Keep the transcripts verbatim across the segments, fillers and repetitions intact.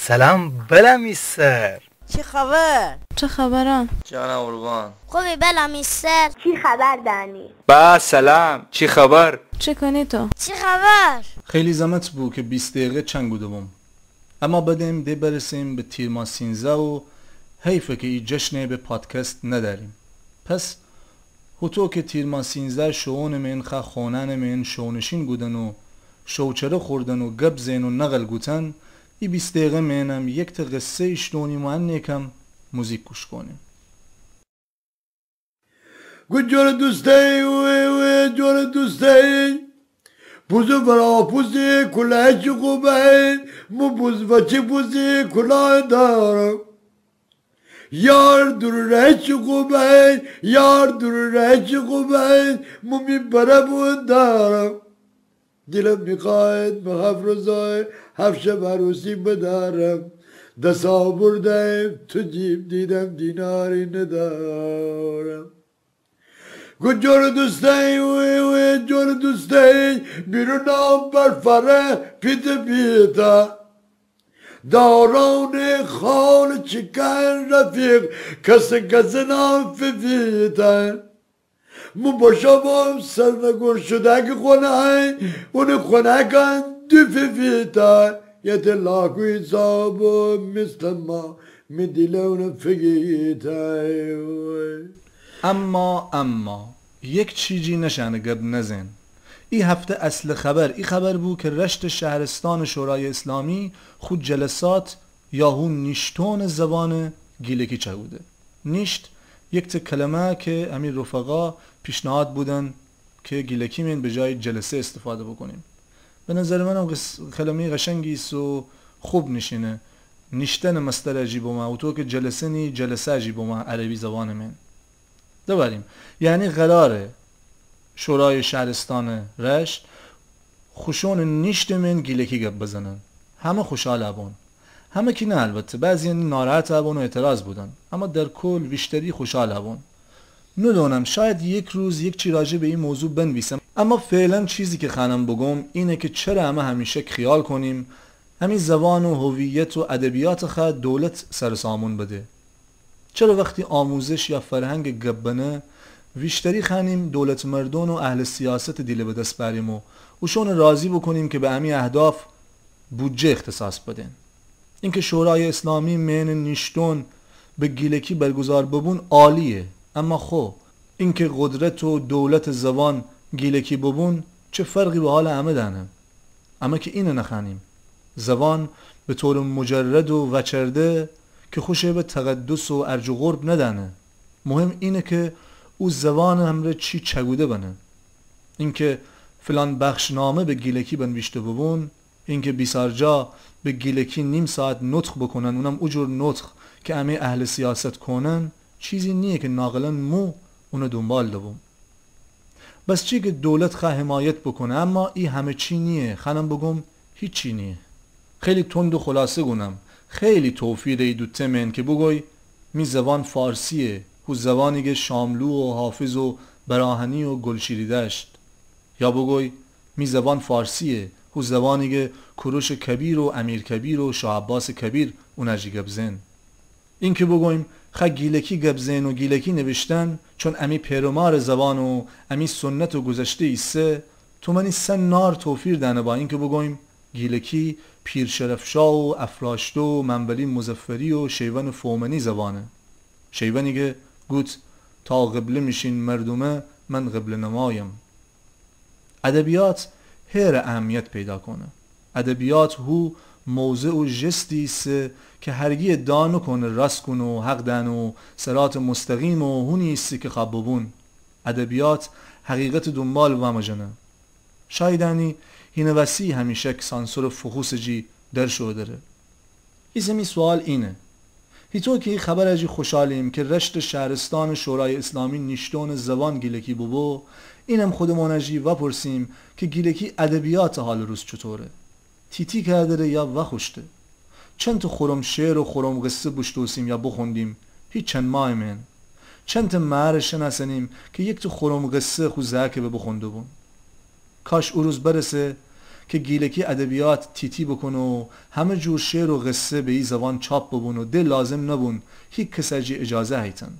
سلام بلا می سر. چی خبر؟ چه خبران؟ جانم قربان. خوبی بلا می سر؟ چی خبر دانی؟ با سلام، چی خبر؟ چه کنی تو؟ چی خبر؟ خیلی زحمت بو که بیست دقیقه چنگ بودوم. اما بدیم ده برسیم به تیر ماه سینزده و حیفه که ای جشنه به پادکست نداریم. پس هوطو که تیر ماه سینزده شوئونٚ مئن خا خونأنٚ مئن شوئونشین گودن و شوچره خوردن و گب زئن و نقل گوتن، ای بیست دقیقه مئنم یکته قصه ایشنونیم و انه کم موزیک گوش کونیم. گو جور دوستی، اوی اوی جور دوستی. بوزو ورا پوزی کلاه چی خوبه، مو بوز و چی پوزی کلاه دارم. یار دور ره چی خوبه، یار دور ره چی خوبه، مو می بره بون دارم. دلم می‌خواهد به هفت روزای هفت شب عروسی بدارم. دسا بردم تو جیب دیدم دیناری ندارم. گو جور دوستی، اوی اوی جور دوستی، بیرون نام بر فره پیته پیته. داران خال چکن رفیق، کس کس نام ففیتن. مو باشا بام سرنگون شده که خونه، اون خونه کن دو ففیتن. یه ته لاکوی صابو میستما، می دیله اون فگیتن. اما، اما، یک چیجی نشأنه گب نزئن. ای هفته اصل خبر، ای خبر بو که رشت شهرستان شورای اسلامی خو جلسات یا هو نیشتون زبان گیلکی چگوده. نیشت یک ته کلمه که امی رفقا پیشنهاد بودن که گیلکی مین به جای جلسه استفاده بکنیم. به نظر منم قص-، کلمهٔ قشنگی ایسه و خوب نیشینه. نیشتن مصدر جی بومه، هوطو که جلسه نی، جلسه جی بومه عربی زبان مین. دواریم، یعنی قراره شورای شهرستان رشت خوشون نیشت مین گیلکی گب بزنن. همه خوشحال بون. همه کی نه البته، بعضی ناراحت بون و اعتراض بودن. اما در کل ویشتری خوشحال بون. ندونم، شاید یک روز یک چی راجع به این موضوع بنویسم. اما فعلاً چیزی که خوأنم بگم اینه که چره امه همیشک خیال کنیم امی زبان و هویت و ادبیات خو دولت سر و سامون بده. چره وختی آموزش یا فرهنگ گب بنه، ویشتری خوأنیم دولتمردون و اهل سیاست دیله به دس بأریم و اوشون راضی بکنیم که به امی اهداف بودجه اختصاص بدن؟ اینکه شورای اسلامی مین نیشتون به گیلکی برگزار ببون عالیه، اما خو اینکه قدرت و دولت زبان گیلکی ببون چه فرقی به حال امه دأنه؟ امه که اینه نخوأنیم. زبان به طور مجرد و وچرده که خوشه به تقدس و ارج و قرب ندأنه. مهم اینه که او زبان امرأ چی چگوده بنه. اینکه فلان بخشنامه به گیلکی بنویشته ببون، اینکه بیسارجا به گیلکی نیم ساعت نطق بکنن، اونم او جور نطق که امه اهل سیاست کونن، چیزی نیه که ناقلاً مو اونه دونبال دوبوم. بس چی که دولت خو حمایت بکنه، اما ای همه چی نیه، خوأنم بگم هیچی نیه. خیلی تند و خلاصه گونم، خیلی توفیره ای دوته مین که بگوی می زبان فارسیه، هو زبانی که شاملو و حافظ و براهنی و گلشیری دأشت. یا بگوی می زبان فارسیه، هو زبانی که کوروش کبیر و امیر کبیر و شاه عباس کبیر اونه جی گب زئن. اینکه بگویم خو گیلکی گب زئن و گیلکی نوشتن، چون امی پئر و مارٚ زبان و امی سنت و گذشته ایسه، تومأنی سن نار توفیر دأنه با اینکه بگویم گیلکی پیر شرفشاه و افراشته و منولی مظفری و شیون فومنی زبانه. شیونی که گوت تا قبله میشین مردومه، من قبله‌نمایم. ادبیات هر اهمیت پیدا کونه. ادبیات هو موضع و جستی ایسه که هرگی ادعا نکونه راست کونه و حق دأنه و صراط مستقیم و هونی ایسه که خو ببون. ادبیات حقیقت دونبال وامجنه. شایدأنی هینه وسی همیشک سانسور فخوسٚ جی در شو دره. ایسه می سوال اینه. هیطو که ای خبرٚ جی خوشحالیم که رشتٚ شهرستانٚ شورایٚ اسلامی نیشتونٚ زبان گیلکی ببو، اینم خودمونٚ جی وأپرسیم که گیلکی ادبیاتٚ حالٚ روز چوطوره؟ تی‌تی کردره یا وأخوشته؟ چنته خورم شعر و خورم قصه بوشتوسیم یا بخوندیم هی چند ماهٚ مئن؟ چنته مأره شنأسنیم که یکته خورم قصه خو زأکه به بخونده‌بون؟ کاش او روز برسه که گیلکی ادبیات تی‌تی بوکونه و همه جور شعر و قصه به ای زبان چاپ ببون و ده لازم نبون هیکس جی اجازه هیتن.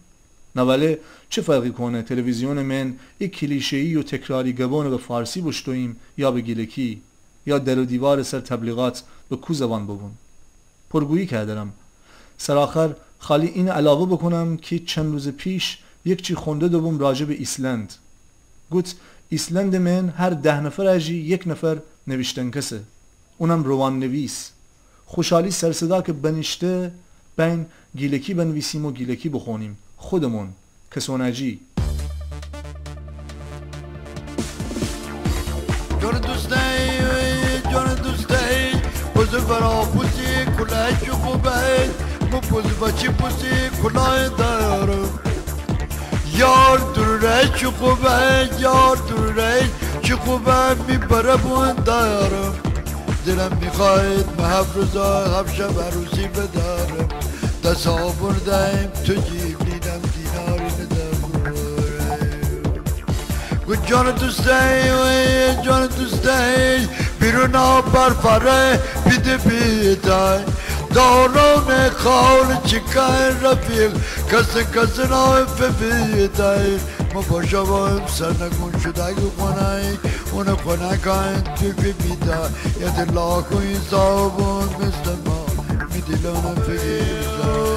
نوأله چه فرقی کونه تلویزیونٚ مئن ای کلیشه‌ای و تکراری گبانه به فارسی بوشتوییم یا به گیلکی، یا در و دیوارٚ سر تبلیغات به کو زبان ببون؟ پرگویی کودرم. سرآخر خألی اینه علاوه بوکونم کی چند روزٚ پیش یکچی خونده دوبوم راجع به ایسلند. گوت ایسلندٚ مئن هر ده نفر جی یک نفر نویشتن‌کسه. اونم روان‌نویس. خوشحالی سرصدا که بنیشته بین گیلکی بنویسیم و گیلکی بخونیم. خودمون. کسونجی. جان دوستی، جان دوستی، بزو برا پوسی کلای چی خوبه، مو بزو بچی پوسی کلای دارم. یار دوره چی خوبه، یار دوره چی خوبه، می بره بون دارم. دلم می‌خواهد مه هفت روزا هفت شب عروسی بدارم. دست آوردم تو جیب دیدم دیناری ندارم. گو جان دوستی، جان دوستی، بیرون آب بر فره بیده بیدای. داران خال چکای رفیق، کس کس نایف بیدای. ما باشا با هم سرنگون شده اگه خونای، اون خونه کن تو که بیدای. یه دل لاکو این صابون مثل ما، می دلانه فکر.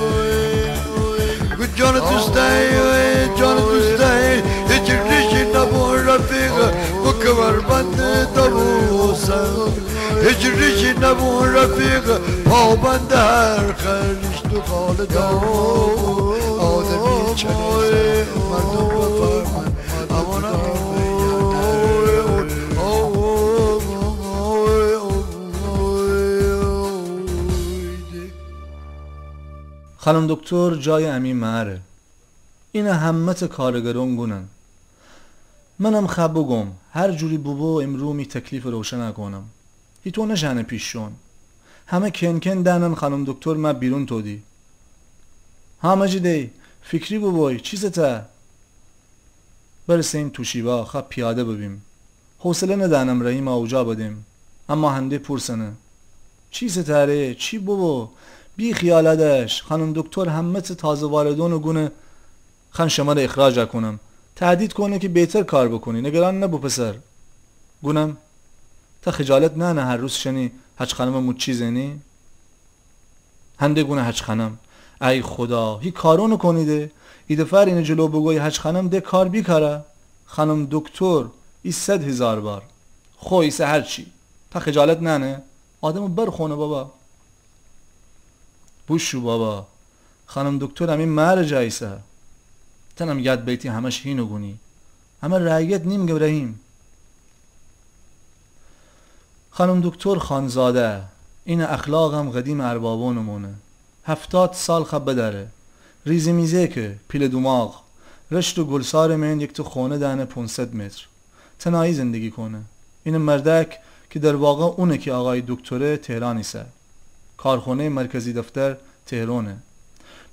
گو جان دوستی، جان دوستی، هیچ ریشی نبون رفیق، بو کمربند دبوسم. هیچ ریشی نبون رفیق، پابند هر خریش تو خال دبوسم. آدمی چنسه، مردم بفهمن، امان. خانم دکتر جای امی مأره. اینه همه‌تأ کارگرون گونن. منم خب بگوم، هر جوری بوبو امرو می تکلیف روشن کونم. هیتو نشأنه پیش شون. همه کنکن دأنن خانم دکتر مه بیرون تودی. ها مجید ای، فکری بوبوی، چیسه تأ؟ برسیم توشیبا، خب پیاده ببیم. حوصله ندأنم رحیم اوجا بدیم. اما هنده پورسنه. چیسه تأ ره؟ چی بوبو؟ بی‌خیال دش. خانم دکتر همه‌تأ تازه‌واردون گونه خأن شمره اخراج کونم. تهدید کونه که بهتر کار بکنی. نگران نبو پسر. گونم، تأ خجالت نأنه هر روز شنی حج خانمه موچی زنی؟ هنده گونه حج خانم. ای خدا، هی کارون کونیده. ایدفعه اینه جلو بگوی حج خانم ده کار بیکاره. خانم دکتر، ای صد هیزار بار. خو ایسه هرچی. تأ خجالت نأنه؟ آدمه برخونه بابا. بوشو بابا. خانم دکتر امی مأره جا ایسه. تنم یاد بیتی همش هینو گونی. همه رعیت نیم گه رحیم. خانم دکتر خانزاده، اینه اخلاقم قدیم اربابونٚ مونه. هفتاد سال خب بدأره. ریزه میزه که، پیله دوماغ. رشت و گلسارٚ مئن یکتأ خونه دأنه پونصد متر. تنهایی زندگی کونه. اینه مردأک که در واقع اونه که آقای دکتره تهران ایسه. کارخونه‌یٚ مرکزی دفتر تهرونه.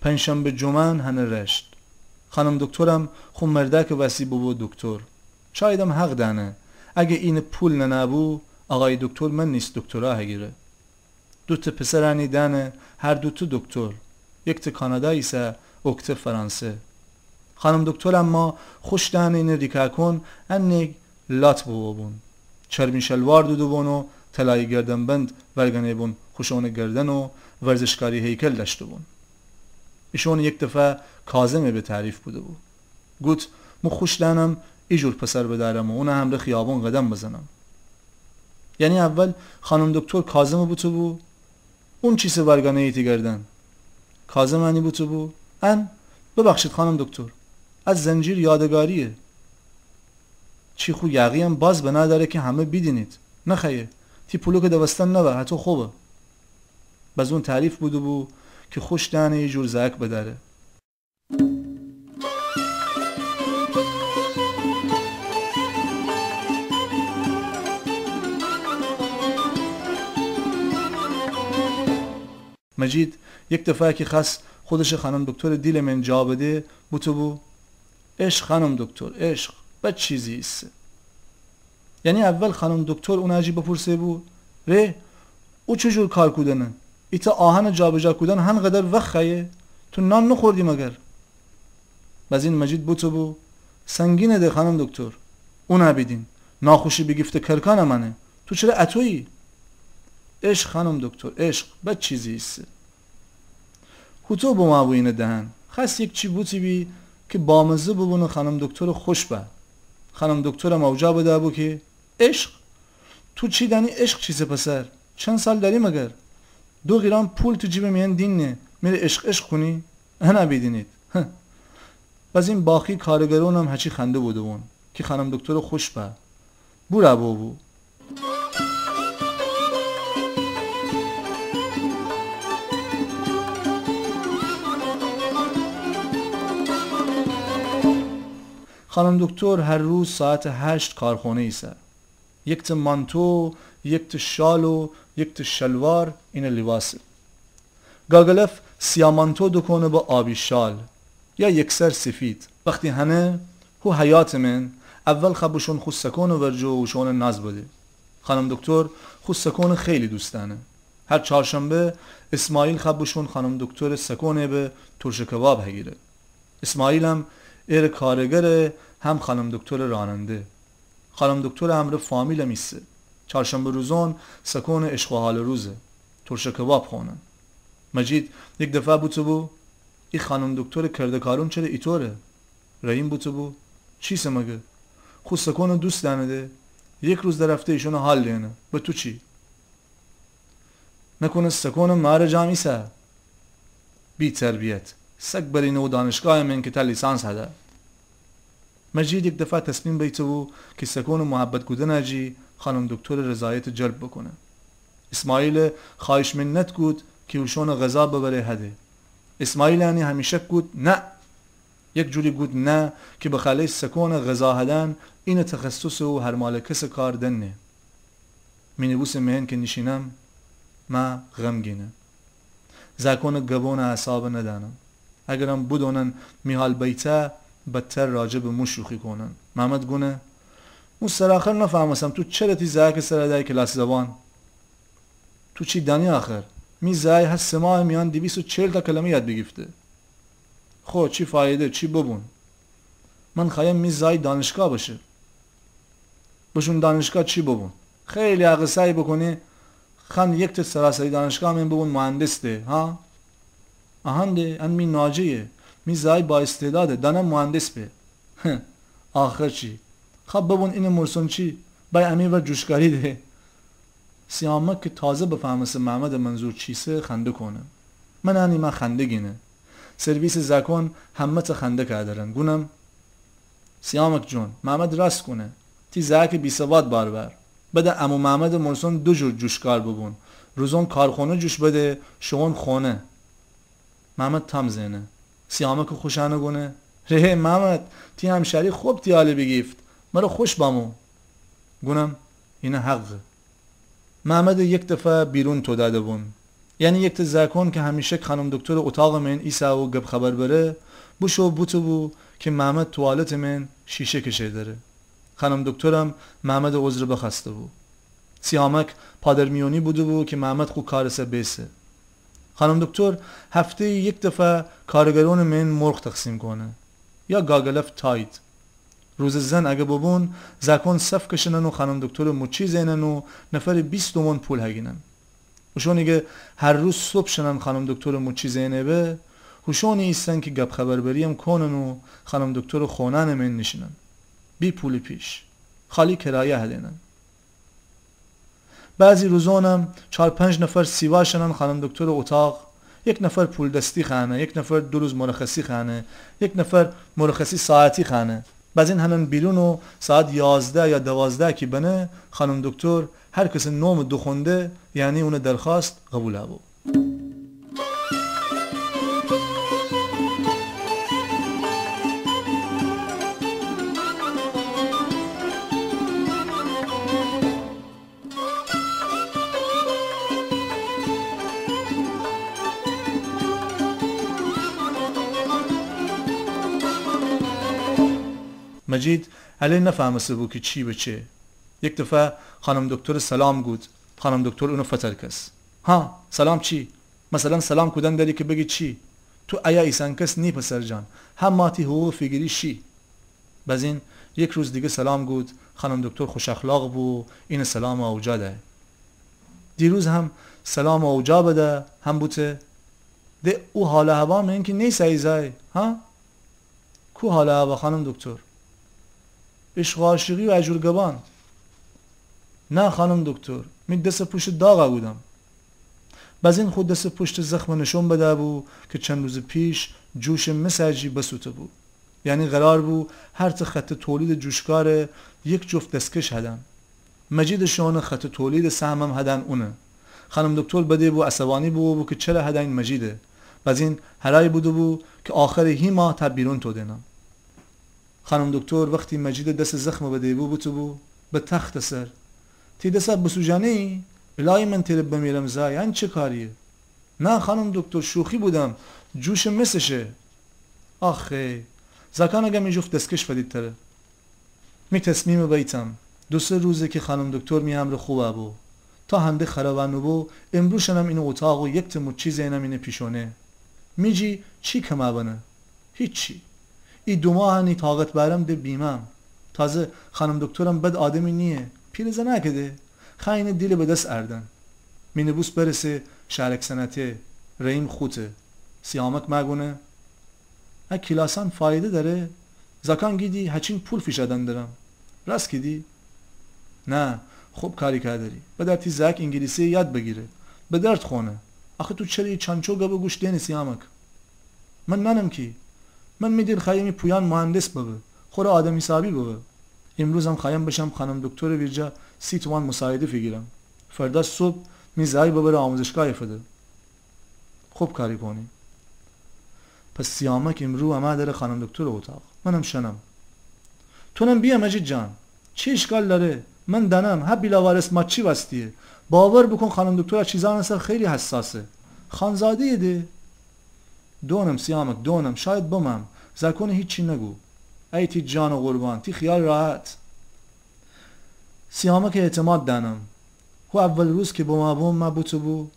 پنجشنبه جمعه هنه رشت. خانم دکترم خو مردأکٚ وسی بوبو دکتر. شایدم حق دأنه. اگه اینه پول ننه‌بو، آقای دکتر من نیست دکترا هگیره. دوتأ پسرأنی دأنه هر دوتأ دکتر. یکتأ کانادا ایسه، اوکتأ فرانسه. خانم دکتر اما خوش دأنه اینه ریکاکون انه لات بوبون. چرمی شلوار دودوبون و طلایی گردنبند ورگنه‌بون خوشونٚ گردن و ورزشکاری هیکل دأشته‌بون. ایشون یک دفعه کاظمه به تعریف بوده‌بو. گوت، مو خوش دأنم ایجور پسر بدأرم و اونٚ همره خیابون قدم بزنم. یعنی اول خانم دکتر کاظمه بوته‌بو، اون چیسه ورگنه‌یی تی گردن؟ کاظم انی بوته‌بو، ان، ببخشید خانم دکتر، از زنجیر یادگاریه. چی خو یاغی‌یم باز بنا دأره که همه بیدینید. نخیه، تی پولوکٚ دوستن نوا، هتو خوبه. بزون تعریف بوده‌بو که خوش دأنه ایجور زأک بدأره. مجید یک دفعه که خأس خودشٚ خانم دکترٚ دیلٚ مئن جا بده، بوته‌بو، عشق خانم دکتر، عشق بد چیزی ایسه. یعنی اول خانم دکتر اونٚ جی بپرسه بو، ره، او چه جور کار کودنه؟ ایتأ آهنٚ جابجا کودن هنقدر وخت خأیه؟ تو نان نوخوردی مگر؟ بزین مجید بوتو بو، سنگینه ده خانم دکتر. اونه بیدین، ناخوشی بیگیفته کرکانه مانه. تو چره اطویی؟ عشق خانم دکتر، عشق بد چیزی ایسه. هوتو بمابو اینه دهن. خأست یک چی بوتی بی که بامزه ببونه خانم دکتر خوش به. خانم دکترم اوجا بده بو که عشق؟ تو چی دانی عشق چیسه پسر؟ چند سال داری مگر؟ دو قیران پول تو جیبٚ میأن دیننه، میره عشق عشق کونی؟ انه بیدینید. هه. بزین باقی کارگرونم هچی خنده بودوون که خانم دکتر خوش به. بورا بوبو. خانم دکتر هر روز ساعتٚ هشت کارخونه ایسه. یکته مانتو، یکته شال و یکته شلوار، اینه لیباسه. گاگلف سیا مانتو دوکونه به آبی شال، یا یکسر سفید. وختی هنه، هو حیاطٚ من، اول خأ بوشون خو سکونٚ ورجه و اوشونه ناز بده. خانم دکتر خو سکونه خیلی دوست دأنه. هر چارشنبه اسماعیل خأ بوشون خانم دکترٚ سکونه به ترشٚ کباب هگیره. اسماعیلم ایره کارگره، هم خانم دکترٚ راننده. خانم دکترٚ امرأ فامیلم ایسه. چارشنبه روزون سکونٚ عشق و حالٚ روزه. ترشٚ کباب خونن. مجید یک دفعه بوتو بو، ای خانم دکترٚ کرده‌کارون چره ایطوره؟ رحیم بوتو بو، چیسه مگه؟ خو سکونه دوست دأنه ده. یک روز در هفته ایشونه حال دینه. به تو چی؟ نکنه سکونٚ مارٚ جام ایسه؟ بی‌تربیت. سک برینه او دانشگاهٚ من که تا لیسانس هده. مجید یک دفعه تصمیم بیتو بو که سکونٚ محبت کودنٚ جی خانم دکترٚ رضایت جلب بوکونه. اسماعیل خواهش منت کود که اوشونٚ غذا ببره هده. اسماعیل انی همیشک گود نه. یک جوری گود نه که بخأله‌ی سکونٚ غذا هدن اینٚ تخصصه و هر مالٚ کسٚ کار دنه. مینی‌بوسٚ مئن که نیشینم، مأ غمگینه. زأکونٚ گبونٚ اعصابٚ ندأنم. اگرم بودونن می حال بیته، بدتر راجع به مو شوخی کونن. ممد گونه، مو سرآخر نفهمستم تو چره تی زأکٚ سر دأی کلاس زبان؟ تو چی دأنی آخر؟ می زأی هه سه ماهٚ میأن دویست و چهل تا کلمه یاد بیگیفته. خو چی فایده، چی ببون؟ من خوأیم می زأی دانشگاه بشه. بشون دانشگاه چی ببون؟ خیلی اگه سعی بکنی، خأن یکته سراسری دانشگاه من ببون مهندس ده، ها؟ اهنده، ان می ناجه‌یه، می زأی با استعداده، دأنم مهندس به. آخر چی؟ خب ببون اینه مرسون چی؟ بأی امی ور جوشکاری ده. سیامک که تازه بفهمسه ممدٚ منظور چیسه، خنده کونه. من انی مأ خندگینه. سرویسٚ زأکون همه‌ته خنده کردرن. گونم، سیامک جون، ممد راست کونه. تی زأکٚ بی‌سواد بار بر. بده عمو ممدٚ مرسون دو جور جوشکار ببون. روزون کارخونه جوش بده، شوون خونه. ممد تام زنه. سیامکٚ خوشأنٚ گونه، ره ممد، تی همشأری خب تی حاله بیگیفت. مره خوش بمو. گونم، اینه حقه. ممدٚ یک دفعه بیرون تودأده بون. یعنی یکته زأکون که همیشک خانم دکترٚ اتاقٚ مئن ایسه و گب خبر بره، بوشو بوتو بو که ممد توالتٚ مئن شیشه کشه دره. خانم دکترم ممدٚ عذره بخوأسته بو. سیامک پادرمیونی بوده بو که ممد خو کارٚ سر بیسه. خانم دکتر هفته‌یی یک دفعه کارگرونٚ مئن مرغ تقسیم کونه. یا گاگلف تاید. روزٚ زن اگه ببون، زأکون صف کشنن و خانم دکترٚ موچی زئنن و نفری بیست تومن پول هگینن. اوشونی که هر روز صبح شنن خانم دکترٚ موچی زئنه به، هوشونی ایسن که گپ خبر بریم کونن و خانم دکترٚ خونأنٚ مئن نیشینن. بی پولٚ پیش. خالی کرایه هدینن. بعضی روزونم چار پنج نفر سیوا شنن خانم دکترٚ اتاق، یک نفر پولدستی خوأنه، یک نفر دو روز مرخصی خوأنه، یک نفر مرخصی ساعتی خوأنه. بزین هنن بیرون و ساعت یازده یا دوازده کی بنه، خانم دکتر هر کسٚ نومٚ دوخونده، یعنی اونٚ درخواست قبول بو. مجید هله نفهمسته بو که چی به چه. یک دفعه خانم دکتر سلام گود. خانم دکتر اونٚ فترکس. ها، سلام چی؟ مثلاً سلام کودن دری که بگی چی؟ تو ایا ایسان کس نی پسر جان. هما تی حقوقٚ فیگیری شی. بزین یک روز دیگه سلام گود. خانم دکتر خوش اخلاق بو، اینٚ سلامٚ اوجا ده. دیروز هم سلامٚ اوجا بده، هم بوته. ده او حال و هوا من که نیسه ایزای، ها؟ کو حال و هوا خانم دکتر؟ عشق و عاشقی و اجور گبان. نه خانم دکتر، می دسٚ پوشتٚ داغ گودم. بزین خو دسٚ پوشتٚ زخمٚ نشون بده بو که چند روزٚ پیش جوشٚ مسه جی بسوته بو. یعنی قرار بو هر ته خطٚ تولیدٚ جوشکاره یک جفت دستکش هدن. مجیدٚ شوئونٚ خطٚ تولیدٚ سهمم هدن اونه. خانم دکتر بده بو، عصبانی بو، بو که چره هدین مجیده. بزین هرای بوده بو که آخرٚ هی ماه تا بیرون تودینم. خانم دکتر وختی مجیدٚ دسٚ زخمٚ بده بو، بوته بو، به تختٚ سر. تی دسه بسوجانه‌یی؟ الهی من تره بمیرم زای، ان چه کاریه؟ نه خانم دکتر، شوخی بودم، جوشٚ مسه شه. آخی، زاکان اگه می جفت دستکش فدید تره. می تصمیمٚ بیتم. دو سه روزه که خانم دکتر می امرأ خوبه بو. تا هنده خرابه نوبو، امروشنم اینٚ اوطاق و یک ته موچی زینم اینٚ پیشونه. می جی چی کمه بنه؟ هیچی. ای دو ماه نی طاقت بأرم ده بیمه‌م. تازه خانم دکترم بد آدمی نیه. پیرزنأکه ده. خأینه دیله به دس اردن. مینی‌بوس برسه شهرک صنعتی. رحیم خوته. سیامک مأگونه ا کلاسأن فایده دأره؟ زأکأن گیدی هچین پول فیشأدن درم. راست گیدی؟ نه، خوب کاری کادری. بدأر تی زأک اینگیلیسی یاد بگیره. به درد خونه. آخه تو چره ای چانچو گبٚ گوش دئنی سیامک؟ من نأنم کی. من می دیل خوأیم می پویأن مهندس ببه. خوره آدم حسابی ببه. ایمروزم خوأیم بشم خانم دکترٚ ویرجه سی تومان مساعده فیگیرم. فردا صبح می زأی ببره آموزشگاه فده. خوب کاری کونی. پس سیامک ایمرو امه دره خانم دکترٚ اوطاق. منم شنم. تونم بیه مجید جان. چی اشکال دأره؟ من دأنم هه بی‌لاوارث ماچی وأستیه. باور بوکون خانم دکتر ا چیزأنٚ سر خیلی حساسه. خانزاده‌یه ده. دونم سیامک، دونم. شاید بمم. زأکونه هیچی نگو. ای تی جانٚ قربان، تی خیال راحت. سیامکٚ اعتماد دأنم. هو اول روز که بمأ بوم مأ بوتو بو،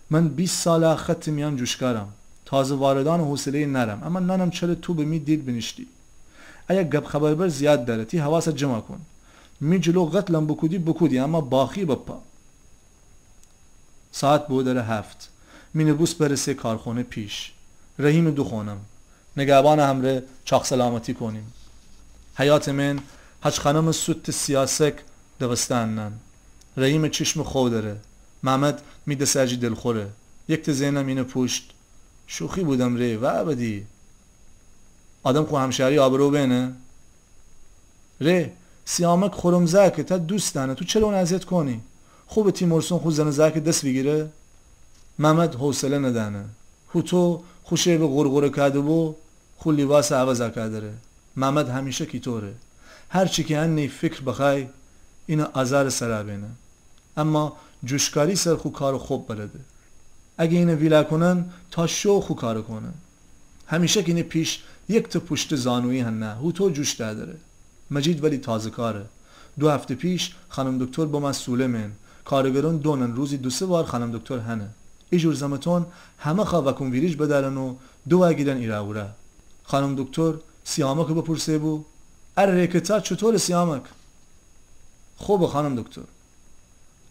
من بیست ساله خطٚ میأن جوشکارم. تازه واردأنٚ حوصله‌یه نأرم. اما نأنم چره تو به می دیل بینیشتی. ایا گب خبر بر زیاد دأره، تی حواسه جمع کون. می جلو قتلم بوکودی بوکودی، اما باخی بپا. ساعت بو دره هفت. مینی‌بوس برسه کارخونه پیش. رحیمٚ دوخونم. نگهبانٚ همره چاق سلامتی کونیم. حیاطٚ مئن حاج خانمٚ سوتٚ سیاسک دوسته انن. رحیمٚ چشمٚ خو دره. ممد می دسه جی دلخوره. یک ته زئنم اینٚ پوشت. شوخی بودم ره، وأ بدی. آدم خو همشهری آبرو بئنه. ره، سیامک خورم زأکه، تا دوست دأنه، تو چره اون اذیت کونی؟ خوبه تی مرسون خو زنٚ زأکٚ دس بیگیره؟ ممد حوصله ندأنه. هوتو خو شئ به غورغوره کاده‌بو، خو لیباسٚ عوض کادره. ممد همیشک ایطوره. هر چی که انه فکر بخوأی، اینه آزارٚ سرا بئنه. اما جوشکاری سر خو کارٚ خب بلده. اگه اینه ویلا کونن، تا شو خو کارٚ کونه. همیشک اینه پیش یک ته پوشتٚ زانویی هنه، هوتو جوش دأدره. مجید ولی تازه‌کاره. دو هفته پیش خانم دکتر بمأ سوله مئن. کارگرون دونن روزی دو سه وار خانم دکتر هنه. ایجور زمتون همه خوا وأکون ویریج بدأرن و دو وأگیرن ایرأ اورأ. خانم دکتر سیامکٚ بپرسه بو، ا ریکتا چوطوره سیامک؟ خوبه خانم دکتر.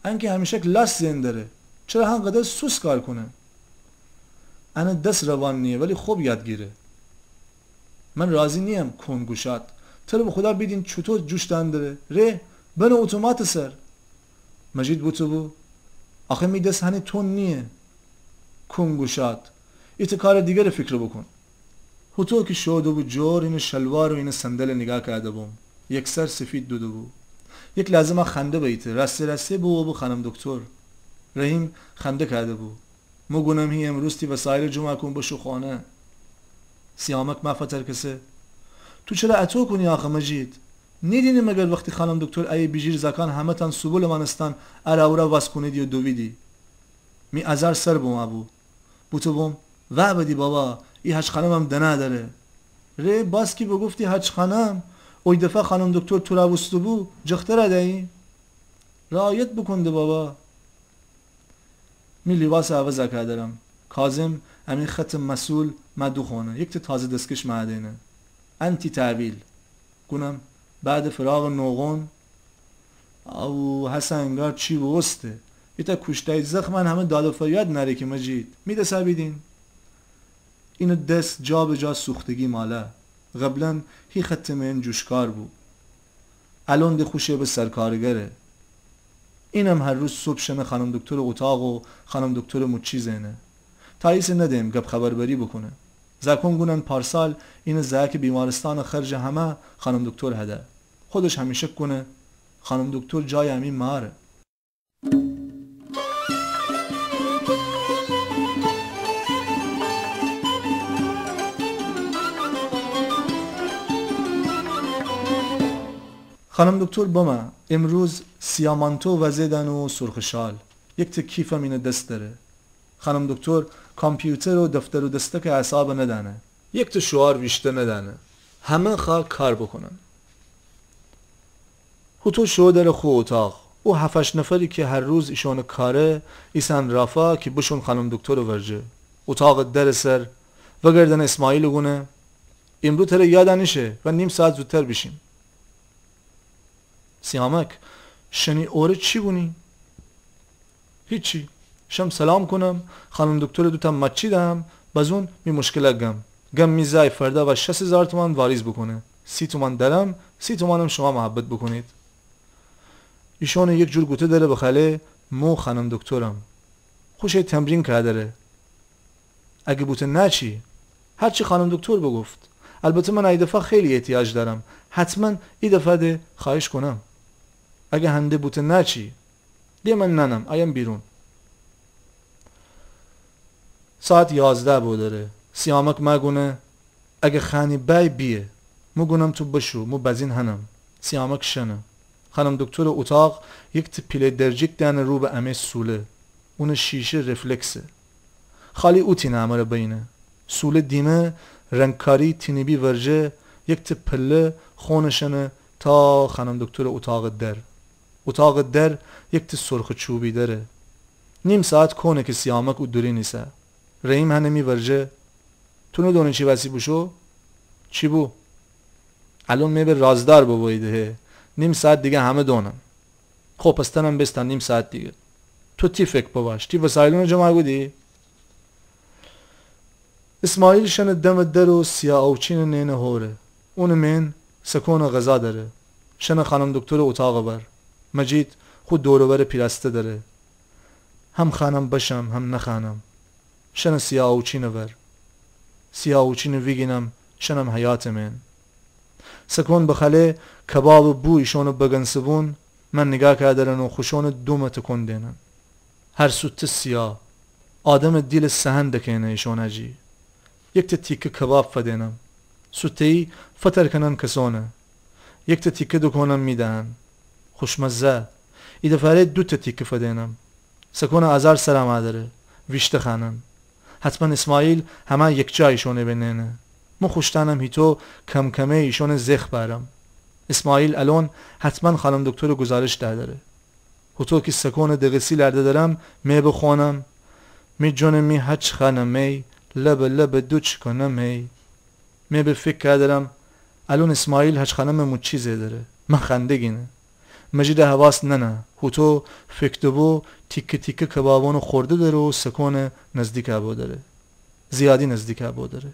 انکه همیشک لاس زئن دره. چره هنقدر سوس کار کونه؟ انه دس روان نییه، ولی خوب یاد گیره. من راضی نییم، کون گوشاد. تره به خودا بیدین چوطو جوش دأن دره. ره، بنه اتوماتٚ سر. مجید بوتو بو، آخه می دس هنی تون نییه. کون گوشاد. ایتأ کارٚ دیگرٚ فکر بوکون. هوتو که شو دوبو جور، اینه شلوار و اینه صندلٚ نیگاه کاده‌بوم. یکسر سفید دوده‌بو. یک لحظه مأ خنده بیته. راسته راسته بو و بو خانم دکتر. رحیم خنده کاده‌بو. مو گونم هی امروز تی وسایلٚ جمع کون بشو خونه. سیامک مأ فترکسه. تو چره اطو کونی آخه مجید؟ نیدینی مگر وختی خانم دکتر ایه بیجیر زأکان همه‌تأن سوبولٚ مأنستن ارا اورا واز کونیدی و دویدی؟ می آزار سر بمأ بو. بوتو بوم، وأ بدی بابا، ای حاج خانمم دنا دره. ره، باز کی بوگفتی حاج خانم، اویدفعه خانم دکتر تورا بوسته‌بو، جختره دئیم؟ رعایت بوکون ده بابا. می لیباسه عوض کودرم. کاظم امی خط مسئول مه دوخوأنه. یکته تازه دستکش مه دئنه. آنتی تحویل. گونم: بعد فراق نوغون؟ او هسه انگار چی بوبوسته. ایتأ کوشتای زخمأن همه داد و فریاد نأره کی مجید. می دسه بیدین. اینه دس جا به جا سوختگی ماله. قبلاً هی خط مئن جوشکار بو. الأن ده خوشه به سرکارگره. اینم هر روز صبح شنه خانم دکترٚ اوطاق و خانم دکترٚ موچی زئنه. تاییسه ندئم گب خبربری بوکونه. زأکون گونن پارسال اینه زأکٚ بیمارستانٚ خرجٚ همه خانم دکتر هده. خودش همیشک گونه خانم دکتر جایٚ امی ماره. خانم دکتر بمه، امروز سیا مانتو وزه دأنه و سرخٚ شال. یکته کیفم اینه دس دأره. خانم دکتر کامپیوتر و دفتر و دستکٚ اعصابه ندأنه. یکته شعار ویشته ندأنه. همه خوأ کار بوکونن. هوتو شو دره خو اوطاق. او هفت هشت نفری کی هر روز ایشونٚ کاره، ایسأن رافا کی بشون خانم دکترٚ ورجه. اوطاقٚ درٚ سر وگردنه اسماعیلٚ گونه: ایمرو تره یاد نیشه و نیم ساعت زودتر بیشیم. سیامک: شنی اوره چی گونی؟ هیچی. شم سلام کونم، خانم دکتره دوتا مچی دهم، بزون می مشکله گم. گم می زای فردا و شصت هزار تومان واریز بوکونه. سی تومان درم، سی تومانم شما محبت بوکونید. ایشونه یک جور گوته دره به خاله مو خانم دکترم. خوشه تمرین کودره. اگه بوته نه چی؟ هرچی خانم دکتر بگفت. البته من ایدفعه خیلی احتیاج دارم. حتماً ایدفعه ده خواهش کونم. اگه هنده بوته نه چی؟ ده من ننم، ایم بیرون. ساعت یازده بودره. سیامک مه گونه: اگه خوأنی بأی بیه. مو گونم تو بشو، مو بزین هنم. سیامک شنه. خانم دکترٚ اوطاق یکته پیله درجیک دأنه رو به امه سوله. اونٚ شیشه رفلکسه. خالی او تینه امره بینه. سوله دیمه رنگکاری تینیبی ورجه، یکته پله خونه شنه تا خانم دکترٚ اوطاقٚ در. اوطاقٚ در یکته سرخٚ چوبی دره. نیم ساعت کونه کی سیامک او دورین ایسه. رحیم هنه می ورجه: تو نودونی چی وسی بوشو؟ چی بو؟ الأن مه به رازدار ببوییدی هه. نیم ساعت دیگه همه دونن. خو پس تنم بس تا نیم ساعت دیگه. تو تی فکر بباش، تی وسایلونٚ جمع گودی؟ اسماعیل شنه دمٚ در و سیا اوچینٚ نئنه هوره. اونٚ مئن سکونٚ غذا دره. شنه خانم دکترٚ اوطاقٚ ور. مجید خو دور و برٚ پیراسته دره. هم خوأنم بشم، هم نخوأنم. شنه سیا اوچینٚ ور. سیا اوچینٚ ویگینم، شنم حیاطٚ مئن. سکون به خاله کبابٚ بو ایشونٚ بگنسبون، مه نیگاه کودرن و خوشونٚ دومه تکون دئنن. هر سوته سیا. آدمٚ دیلٚ سهن دکینه ایشونه جی. یکته تیکه کباب فدینم. سوته‌یی فتر کنن کسونه. یکته تیکه دکونم می دهن. خوشمزه. ایدفعه دوته تیکه فدینم. سکونٚ آزار سرم آدره. ویشته خوأنن. حتماً اسماعیل همه یکجا ایشونه به نئنه. مو خوشتنم هیتو کم‌کمه ایشونه زخ بأرم. اسماعیل الأن حتماً خانم دکترٚ گزارش دأدره. هوتو کی سکونٚ دقسی لرده درم، مه بخوأنم: می جونٚ می حج خانمی، لبٚ لبٚ دوچ کنمی. مه به فکر کودرم، الأن اسماعیل حج خانمٚ موچی زئیدره. مه خنده گینه. مجیدٚ حواس ننه. هوتو فکر دبو تیکه تیکه کبابونٚ خورده دره و سکونٚ نزدیک بودره. زیادی نزدیک بودره.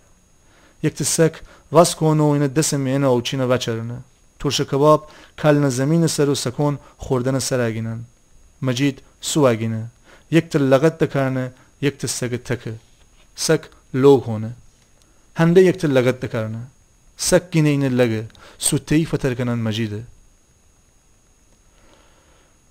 یکته سک واس کونه و اینه دسٚ مئنه اوچینه وأچرنه. ترشٚ کباب کلنه زیمینٚ سر و سکون خوردنٚ سر گینن. مجید سو گینه. یکته لگد دکرنه، یکته سگٚ تکه. سک لو کونه. هنده یکته لگد دکرنه. سک گینه اینه لگه. سوته‌یی فتر کنن مجیده.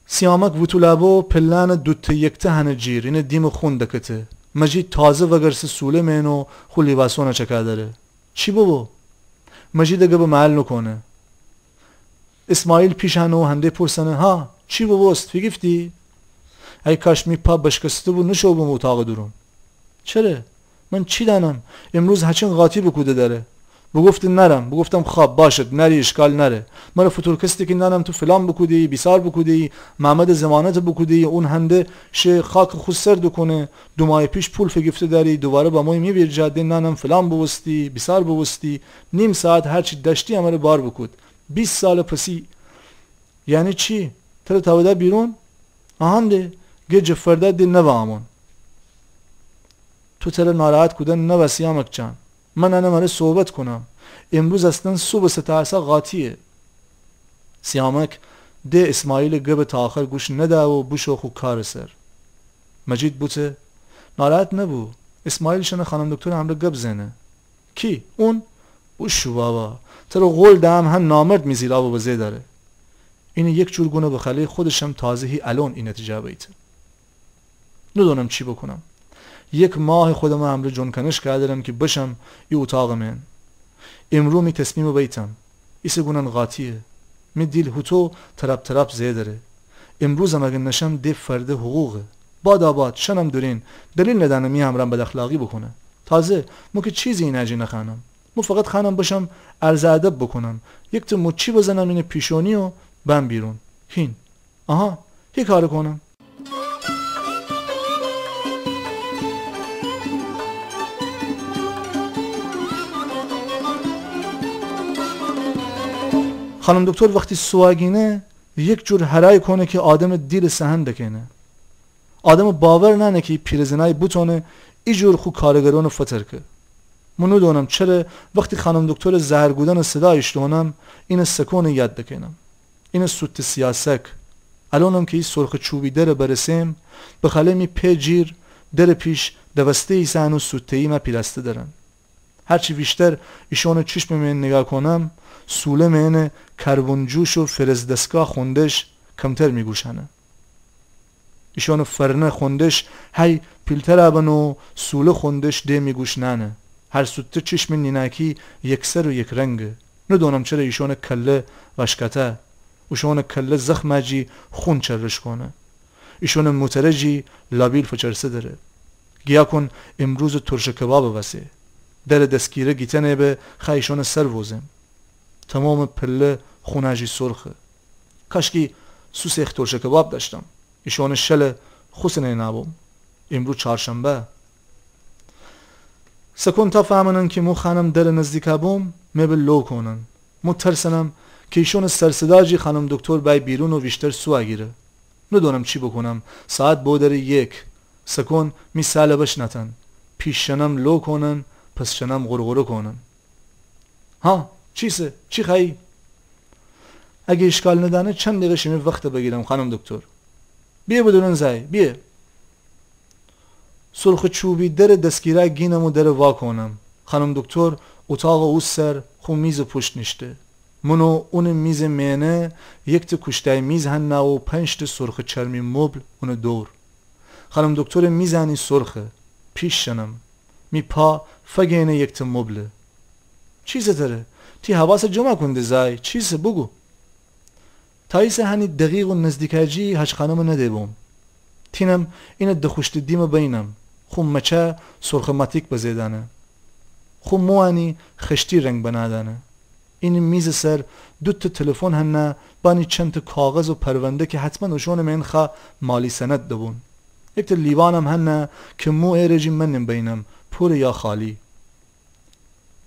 سیامک وتولابو پلانٚ دوته یکته هنه جیر، اینه دیمٚ خون دکته. مجید تازه وگرسه سوله مئن و خو لیباسونه چکادره. چی ببو؟ مجید گبٚ محل نوکونه. اسماعیل پیش هنه و هنده پورسنه: ها، چی ببوست؟ فیگیفتی؟ ای کاش می پا بشکسته بو، نوشو بوم اوتاقٚ دورون. چره؟ من چی دانم؟ امروز هچین قاطی بوکوده دره. بوگفته نرم. بوگفتم خب باشد، نری، اشکال نره. مره فوتورکسته کی نانم تو فلان بوکوده‌یی، بیسار بوکوده‌یی، ممد ضمانت بوکوده‌یی، اون هنده شه خاک خو سر دوکونه. دو ماه پیش پول فیگیفته دری، دوواره بموی می ویرجه، ده نانم فلان بوبوستی، بیسار بوبوستی. نیم ساعت هرچی دشتی امره بار بوکود. بیست سال پسی. یعنی چی؟ تره تاوده بیرون؟ آهان ده، گه جه فردا ده نوا امون. تو تره ناراحت کودن نوا سیامک جان. من انه مره صحبت کونم. امروز اصلاً صبح سه تا اسا قاطیه. سیامک ده اسماعیلٚ گبه تا آخر گوش نده و بوشو خو کارٚ سر. مجید بوته ناراحت نبو. اسماعیل شنه خانم دکترٚ امرأ گب زنه. کی؟ اون؟ بوشو بابا. تره قول دهم هن نامرد می زیر آب و بزه داره. اینه یک جور گونه بخاله خودشم تازه هی الون ای نتیجه بیته. ندونم چی بوکونم. یک ماه خودمه امرأ جنکنش کادرم کی بشم ای اوطاقٚ من. امرو می تصمیمه بیتم. ایسه گونن قاطیه. می دیل هوتو ترپ ترپ زه دره. امروزم اگه نشم ده فرده حقوقه. باد آباد، شنم دورین. دلیل ندانه می همرأم بداخلاقی بوکونه. تازه مو که چیزی اینه جی نخوأنم. مو فقط خوأنم بشم عرض ادب بوکونم. یکته موچی بزنم اینه پیشونی و بم بیرون. هین. آها، هی کاره کونم. خانم دکتر وختی سوأگینه، یک جور هرای کونه کی آدمٚ دیلٚ سهن دکینه. آدمٚ باور نأنه کی پیرزنای بوتونه ای جور خو کارگرونٚ فتر که. مو نودونم چره وختی خانم دکترٚ زهر گودنٚ صدا ایشتونم، اینه سکونٚ یاد دکینم. اینه سوتٚ سیاسک. الونم کی ای سرخٚ چوبی درٚ برسیم، بخاله می پئ جیر درٚ پیش دوسته ایسه انو سوته‌یی مه پیلاسته درن. هرچی ویشتر ایشونٚ چشمٚ مئن نیگاه کونم، سوله مئنٚ کربن جوش و فرز دستگاه خوندش کمتر می گوش هنه. ایشونٚ فرنه خوندش هی پیلتر بنه و سوله خوندش ده می گوش نأنه. هر سوته چشمٚ نیناکی یکسر و یکرنگه. ندونم چره ایشونٚ کله وشکته. اوشونٚ کله زخمه جی خون چرش کونه. ایشونٚ موتره جی لابیل فچرسه دره. گیاکون امروزٚ ترشٚ کبابٚ وسه. درٚ دستگیره گیتنه به خا ایشونٚ سر وزم. تمامٚ پله خونه جی سرخه. کاشکی سوسیخ ترشٚ کباب دأشتم. ایشونٚ شله خوسنه نابوم. امرو چارشنبه. سکون تا فهمنن کی مو خوأنم درٚ نزدیکا بوم، مه به لو کونن. مو ترسنم کی ایشونٚ سرصدا جی خانم دکتر بأی بیرون و ویشتر سوأگیره. ندونم چی بوکونم. ساعت بودره یک. سکون می ساله بشنأتن. پیش شنم لو کونن، پس شنم غرغره کونن. ها، چیسه؟ چی خوأیی؟ اگه اشکال ندأنه چند دقیقه شیمی وخته بگیرم خانم دکتر. بیه بدونن زأی، بیه. سرخٚ چوبی درٚ دستگیره گینم و درٚ واکونم. خانم دکتر اوطاقٚ او سر خو میزٚ پوشت نیشته. من و اونٚ میزٚ مئنه یکته کوشتای میز هنه و پنجته سرخٚ چرمی مبل اونٚ دور. خانم دکترٚ میزأنی سرخه. پیش شنم. می پا فگینه یکته مبله. چیسه تره؟ تی حواسه جمع کون ده زأی. چیسه بوگو. تا ایسه هنی دقیق و نزدیکه جی حاج خانمه نده بوم. تینم اینه دخوشته دیمه بینم. خو مچه سرخٚ ماتیک بزه دأنه. خو موأنی خشتی رنگ بنه دأنه. اینی میزٚ سر دوته تلفن هنه، بانی چنته کاغذ و پرونده کی حتماً اوشونٚ مئن خا مالی سند دبون. یکته لیوانم هنه کی مو ایره جی منم بینم، پوره یا خالی.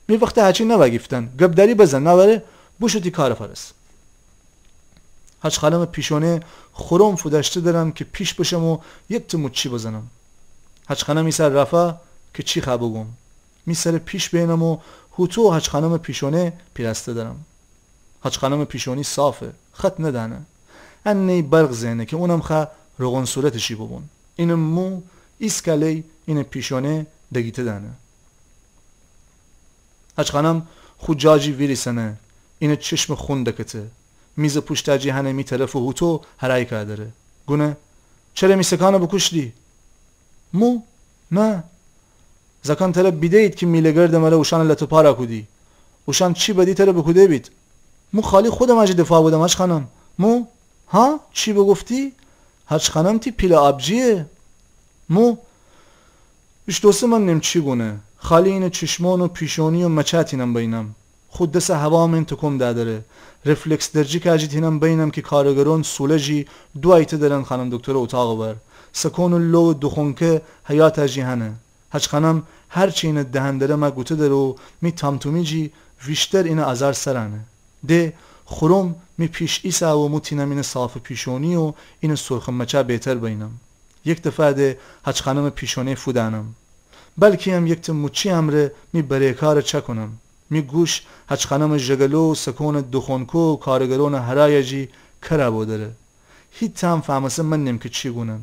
می وخته هچی نوأگیفتن. گب دأری بزن، نوأره بوشو تی کارٚ فرس. حاج خانمٚ پیشونه خورم فودأشته درم کی پیش بشم و یکته موچی بزنم. حاج خانم ایسه رفا کی چی خا بوگوم. می سرٚ پیش بینم و هوتو حاج خانمٚ پیشونه پیلاسته درم. حاج خانمٚ پیشونی صافه، خط ندأنه. انه‌یی برق زئنه کی اونم خا روغن صورتٚ شی بوبون. اینٚ مو ایسکالی اینٚ پیشونه دگیته دأنه. حاج خانم خو جا جی ویریسنه، اینٚ چشمٚ خون دکته. میزٚ پوشتا جی هنه می طرف و هوتو هرای کادره. گونه: چره می سکانه بوکوشتی؟ مو: نه. زأکان تره بیده‌یید کی میله‌گردٚ مره اوشأنٚ لت و پاره کودی. اوشأن چی بدی تره بوکوده بید؟ مو خالی خودمه جی دفاع بودم حاج خانم. مو: ها؟ چی بوگفتی؟ حاج خانم تی پیله آبجیه. مو: ایشتوسه من نیم چی گونه. خالی اینه چشمون و پیشونی و مچه تینم بینم. خو دسه هوا مین تکوم دادره. رفلکس درجی کاجی تینم بینم کی کارگرون سوله جی دو آیته درن خانم دکتر اوتاغ ور. سکون و لو و دوخونکه حیاطا جی هنه. حاج خانم هر چی اینه دهن دره ما گوته دره و می تامتومی جی ویشتر اینه آزار سرانه. ده خوروم می پیش ایسه و مو تینم اینه صافه پیشونی و اینه سرخه مچه بیتر بینم. یک دفعه ده حاج خانم پیشونی فودانم. بلکی هم یک ته موچی امره می بریکاره چکونم. می گوش حاج خانم ژگلو و سکون دوخونکو و کارگرون هرای جی کرا بودره. هیتام فهمسه منیم کی چی گونن.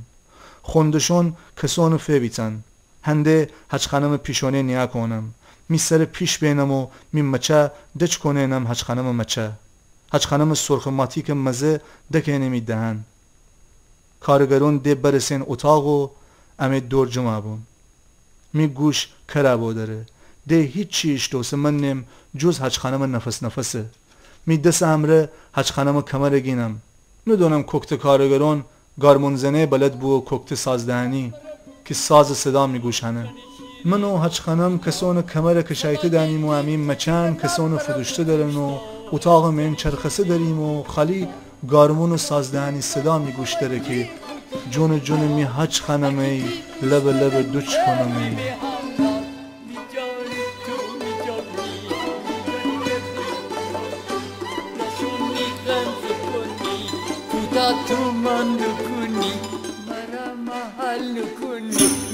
خوندشون کسون فیبیتن. هنده حاج خانم پیشونی نیاکونم. می سر پیش بینم و می مچه دچکونینم حاج خانم مچه. حاج خانم سرخ ماتیک مزه دکینه می دهن. کارگرون ده برسین اوتاق و امه دور جمع بون. می گوش کرا بودره. ده هیچی ایشتوسه منیم جز حاج خانم نفس نفسه. می دس امره حاج خانم کمره گینم. ندونم کوکته کارگرون گارمون زنه بلد بو و کوکته سازدهنی کی ساز صدا می گوش هنه. من و حاج خانم کسون کمره کشایته دانیم و امی مچان کسون فدوشته درن و اوتاق مین چرخسه دریم و خالی گارمون و سازدهنی صدا می گوش دره کی جون جون می حاج خانمی لب لب دوچ کنمی.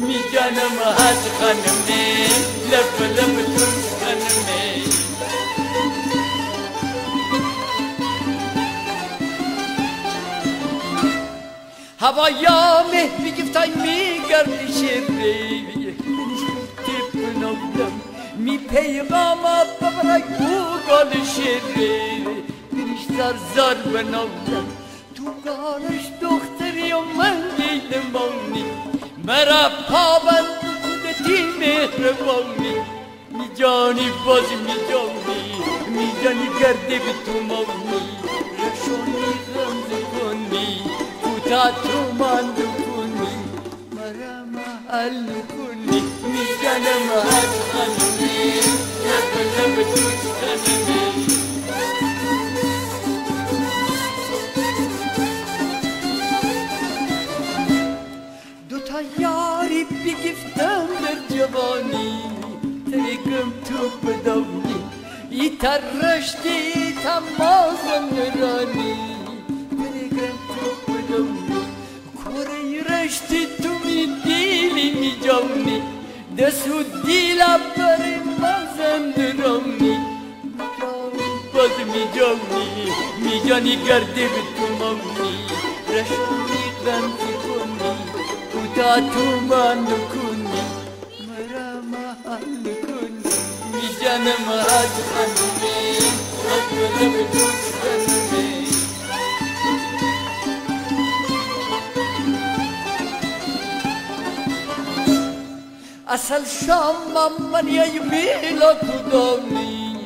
می جانم حاج خانمه، لب لب دوچ کنمه. هوایا مه بیگیفتای می گردی شیری، بینیشتی بناولم، می پیغاما ببرای بو گل شیری، بینیش زار زار بناولم. تو گالش دختری و من گیلمانی، مرا پابند بوکودتی مهربانی. می جانی باز می جانی، می جانی گرده به تو مانی، رشونی غمزه کنی، کوتا تو ماندو کنی. مرا محل کنی، می جانم حاج خانمی، لب لب دوچ کنمی. دوتا یاری بیگیفتم در جوانی، ترگم تو بدانی، ایتا رشتی ایتا مازندرانی، ترگم تو بدانی. کوره رشتی تو می دیلی می جانی، دس و دیلا بری مازندرانی. می جانی باز می جانی، می جانی گرده به تو مانی، رشونی غمزه کنی، کوتا تو ماندو کنی. مرا محل کنی، می جانم حاج خانمی، لب لب دوچ کنمی. اصل شام من یای ویلا کودانی،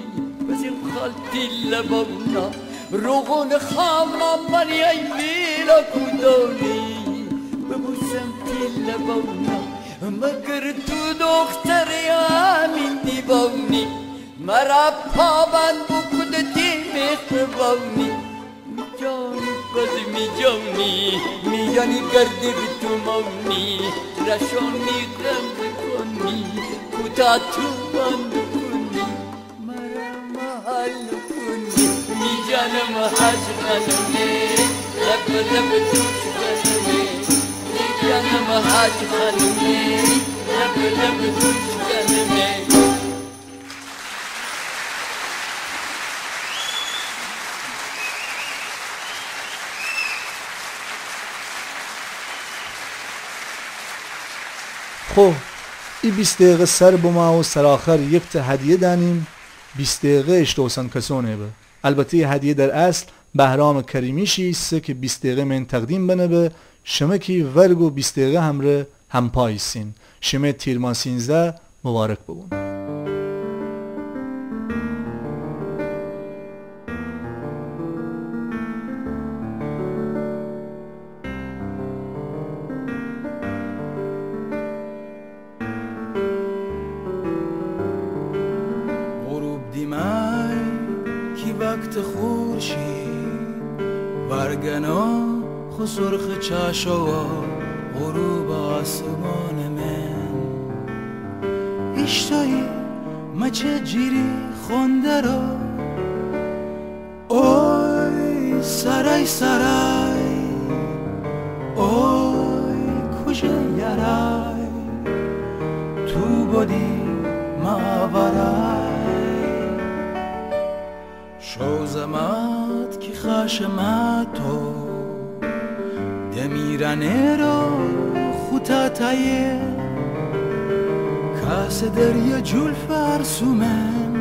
بزیم خالتی لبانا، روغن خام من یای ویلا کودانی، ببوسم تی لبانا. مگر تو دختری همین دیوانی، مرا پابند بوکودتی مهربانی. می جانی باز می جانی، می جانی گرده به تو مانی، رشونی غمزه کنی، کوتا تو ماندو کنی. مرا محل کنی، می جانم حاج خانمی، لب لب دوچ کنمی. می جانم حاج خانمی، لب لب دوچ کنمی. خو، ای بیست دقیقه سر بما و سرآخر یک ته هدیه دانیم، بیست دقیقه اشتوسن کسونه به. البته ای هدیه در اصل بهرام کریمی شی، سه که بیست دقیقه مین تقدیم بنه به، شمه کی ورگ و بیست دقیقه همره همپا ایسین، شمه تیر ماه سینزده مبارک ببون. خو سرخٚ چاشو و غروبٚ آسمانٚ من، ایشتویی مچه جیری خوندرو. اوی سرای سرای، اوی کوجه یارای، تو بودی ماورای. شو زمات کی خاش ماتو، دمیرانه رو خوتا تایه. کاسٚ دریا جولفٚ ارسومن،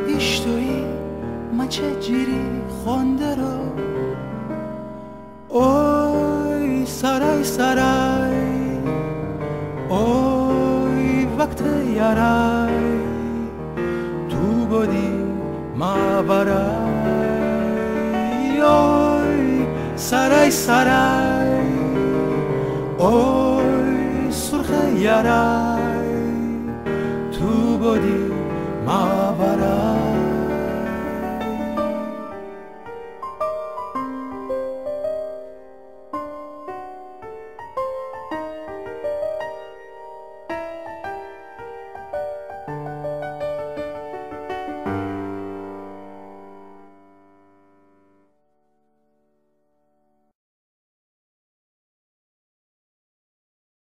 ایشتویی مچه جیری خوندرو. اوی سرای سرای، اوی وقتٚ یارای، تو بودی ماورای. اوی سرای سرای، اوی سرخٚ یارای، تو بودی ما